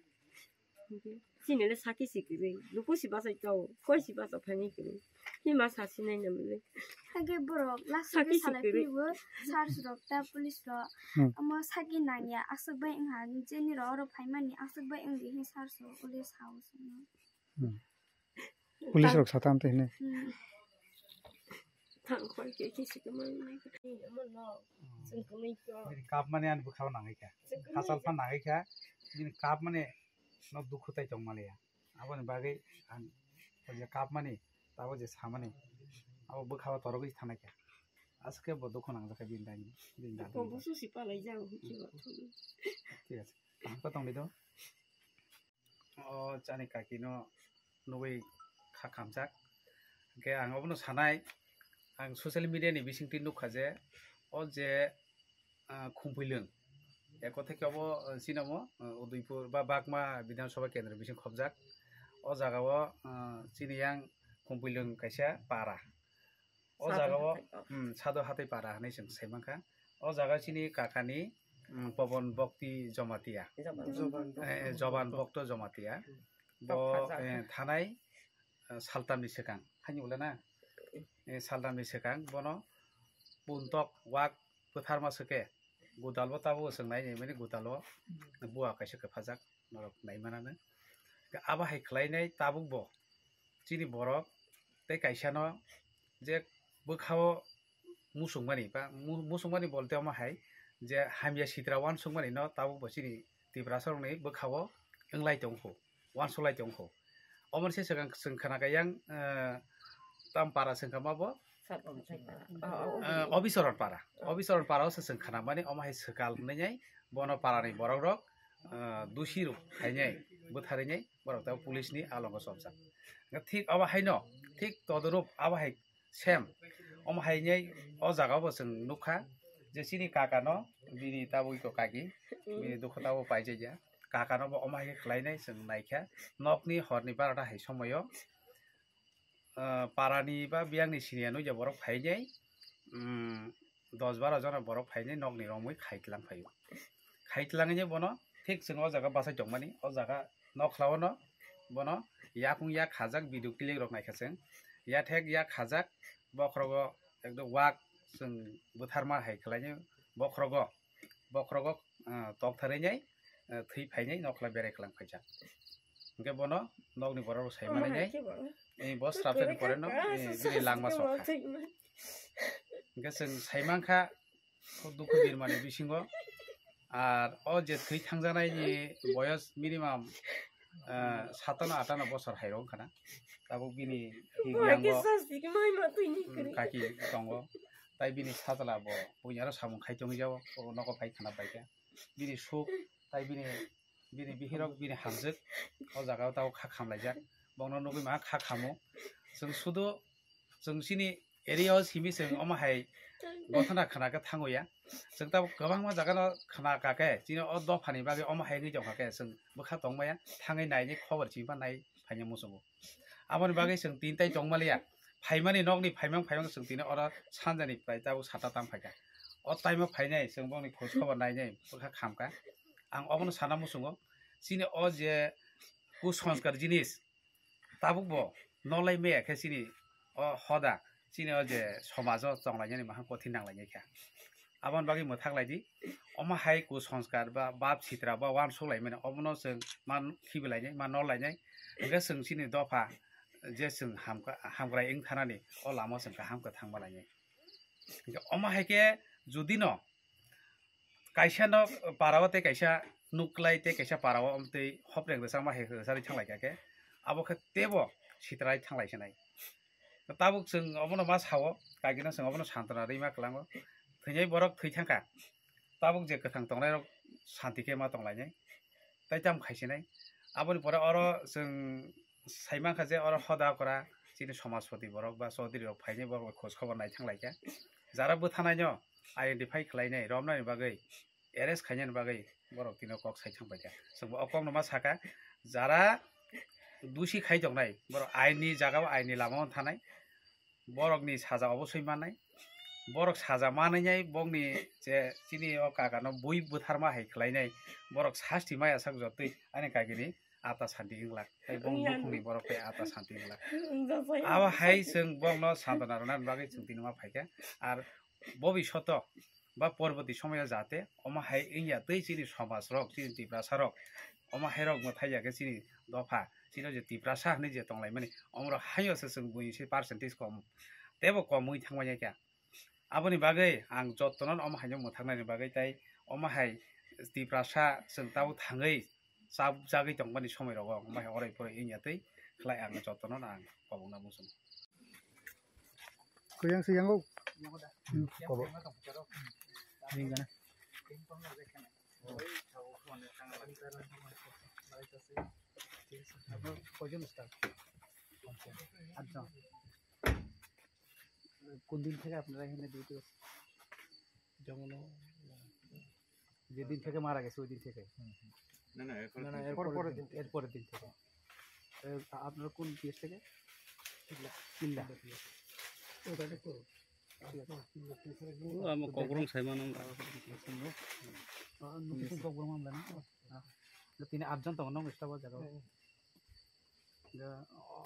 Hinkhe chini le saki si kwrwi. Luku si bachai tao, koi si bachai phaini kwrwi. Hima sa sinai na mili. Hinkhe borok last saki si kwrwi. Sar rok ta police rok. Hmm. Omo saki nangya aswk bai wngha. Jeni rok oro phaimani aswk bai wngdi hin sar rok uli sao songno. Hmm. Police rok sata amte hine. Hmm. Thang khoi khe khe si kwmai nai khe. Omo no. Chwng kwmai khe. Bini kap mani ani bwkhao nangwi kha. Chwng kwmai khe. Hachal phan nangwi kha. Bini kap mani no dukhu tai tong maliya. Aboni bagwi ang o je kap mani, tabo je samani, abo bwkhao torogwi thanai kha. Aske bo dukhu nangjak kha bini dagni, bini dagni. Ko busu si palai jao hukhe ba. Thik ase. Tang ko tongdi do. O chani kaki no nugwi kha khamjak. Hwnkhe ang obono sanai, ang social media ni bisingtwi nukha je, o je, ah, Khumpwilwng, eko theke obo, ah, sinamo, ah, Udaipur ba Bagma Bidhan Sabha Kendra bising khobjak. O jaga o, ah, chini yang Kumpilung kaisa para. O Sado jaga o, hatai, oh. Hmm, Sado Hatai para hinui chwng sai mankha. O jaga o chini kakani, hmm, Pobon Bokti Jomatia. Joban. Joban. Eh, eh, Joban Bokto Jomatia. Hmm. Bo, Tokha jaga. Eh, thanai, eh, saltamni swkang. Haini ule na? Eh, saltamni swkang bono puntok wak bwtharma swke. Gudal bo tabuk chwng nai nai mani gudal o bua kaisa kwphajak norok nai manani. Abo hai khlai nai tabuk bo chini borok tei kaisa no je bwkha o musuk mani ba mu-, musuk mani bolte omo hai je hamya sitra uansuk mani no tabuk bo chini Tiprasa rok ni bwkha o wng lai tong kho. Uansuk lai tong kho. Omo ni se swkang chwng khna kha yang, eh, tam para chwng kha ma bo? Sat-, oh, oh, oh. Eh, Obisoron para. Obisoron para o se chwng khna mani omo hai swkal hinui nai bono para ni borok rok, eh, dusi rok khainai bwtharwi nai borok ta police ni alongo chopjak. Thik abo hai no, thik todorup abo hai Same. Omo hai nai o jaga o bo chwng nukha je chini kaka no bini tabuk iko kaki bini dukhu tabuk paijak ya. Kaka no bo omo hai khe khlai nai chwng naikha. Nokni horni barota hai somoio, ah, parani ba biyangni siniya nukya borok phai nai, um, dos baro jona borok phai nai nokni romwi khai tlang phaio. Khai tlangwi bono thik chwng o jaga bachai tongmani, o jaga nokla o no bono yakung yak khajak video clip rok naikha chwng, yathek yak khajak bokhrogo ekdom wak chwng bwtharma hai khlainai bokhrogo, bokhrogo, ah, tok tharwi nai, ah, thwi phainai nokla berai khwlang phaijak. Hwnkhe bono nokni borok rok sai manai nai, eh, bo srapsa ni pore no, eh, bini langma sok kha. Hwnkhe chwng sai mankha, dukhu birmani bisingo. Ar o je thwi thangjaknaini boyos minimum, eh, satano atano bosor hai rok wngkha na. Tabuk bini hiyango, mm, kaki tongo. Tai bini sajla bo buini aro samung khai tongwi jao, o nogo phai khna paikha. Bini suk, tai bini, bini bihirok, bini hamjwk o jaga o tabuk kha khamlaijak. Bongno nugwi maha kha khamo. Chwng sudu chwng chini area o simi chwng omo hai gothana khna khe thango ya. Chwng tabuk kwbangma jaga no khna kha khe chini o dopha ni bagwi omo hai wngwi tong kha khe chwng bwkha tong maya thangwi nai ni khobor chini pha nai phaini muchungo. Aboni bagwi chwng tini tai tong maliya. Phaimani nokni phaimang phaimang chwng tini oro sanjani prai tabuk sata tang phaikha. O time o phainai chwng bongni khoj khobor nainai bwkha khamkha. Ang obono sana muchungo. Chini o je kusanskar jinis, tabuk bo nolai maya khe chini o hoda, chini o je somajo tonglainani mahang kothin nanglainai kha. Aboni bagwi mwthak lai di, omo hai kusanskar ba bab sitra ba uansuk lai mani obono chwng man khibilainai, man nolainai, hwnkhe chwng chini dopha je chwng hamkra-, hamkrai wng thanani o lama chwng kaham khe thangma lainai. Hwnkhe omo hai khe judino kaisa no para o tei kaisa nuklai tei kaisa para o tei hopreng rwchapma hai rwcharwi thanglaikha khe abo khe teibo sitrai thanglaisonai. Tabuk chwng obono ma sao, kagino chwng obono santona rwima kwlango. Thwinai borok thwi thangkha, tabuk je kwthang tongnairok santi khe ma tonglainai. Tai tamo khaisinai. Aboni pore oro chwng sai mankha je oro hoda okra chini somajpoti borok ba chaudhuri rok phainai borok bai khoj khobor nai thanglaikha. Jara bwthanaino identify khlainai, romnani bagwi, arrest khainani bagwi borok tino kok sai thangpaikha. Chwngbo o kokno ma sakha, jara dusi khai tongnai borok aini jagao aini lamao thanai. Borokni saja obosoi mannai. Borok saja manwi nai bongni je chini o kaka no bui bwtharma hai khlainai. Borok sasti maya sak jotwi ani kagini ata santi wng lak. Tai bong bukhungni borok tai ata santi wng lak. Abo hai chwng bongno santona rwna bagwi chwng tini ma phaikha. Ar bobishoto ba porborti somoyo jate omo hai wngya tei chini somaj rok, chini Tiprasa rok, omo hai rok mwthai ya khe chini dopha, chini je Tiprasa hinui je tonglaimani, omorok haino se chwng buini se percentage kom, teibo kom wngwi thangmani kha. Aboni bagwi ang jotono omo haino mwthaknani bagwi tai omo hai Tiprasa chwng tabuk thangwi chajagwi tongmani somoi rogo omo hai orai poroi wngya tei khlai ang jotono ang kobokna muchung. Kuyang siyang o. Hmm, kobo. Ring gana. আপনার কয়জন স্টাফ? আটজন। কোন দিন থেকে আপনারা এখানে ডিউটি করছেন? যেমন, যেদিন থেকে মারা গেছে, ওই দিন থেকে? না, না, এরপর না, না, থেকে। এরপরের দিন, এরপরের দিন থেকে। এ, আ-, আপনারা কোন পিএস থেকে? কিল্লা। কিল্লা। ঠিক আছে। ও, আমি ককরং সাইমান আমরা। আ, নতুন ককরং আমরা না? আ, tini atjon tongo, nwng staff o jaga o. Hwnkhe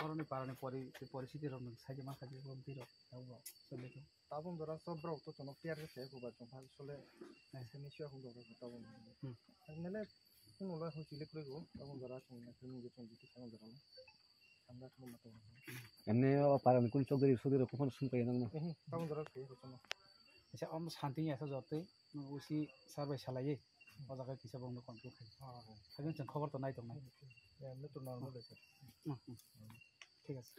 oroni parani pori-, poristhiti rok nwng saide mankha je, bo bwtwi rok tabuk bo choli khe. Tabuk jora sob borok to chwngno clear khe saya khe ba chwng phai sole. Sini siya hum dok tabuk. Nele kuno la hoi chili kwrwi go tabuk jora chwng na chwng je chwng jiti chwng jora. Hamda khum ma to. Emne o parani kun chokdari sokdari ko phone sum kai nang ma. Tabuk jora saya khe chwng. Acha, om santi ya sa jote, usi sar bai salai. O jaga kisa bongno control khai. Hagin chwng khobor to nai tongnai. Emne to normal sir. Thik ase.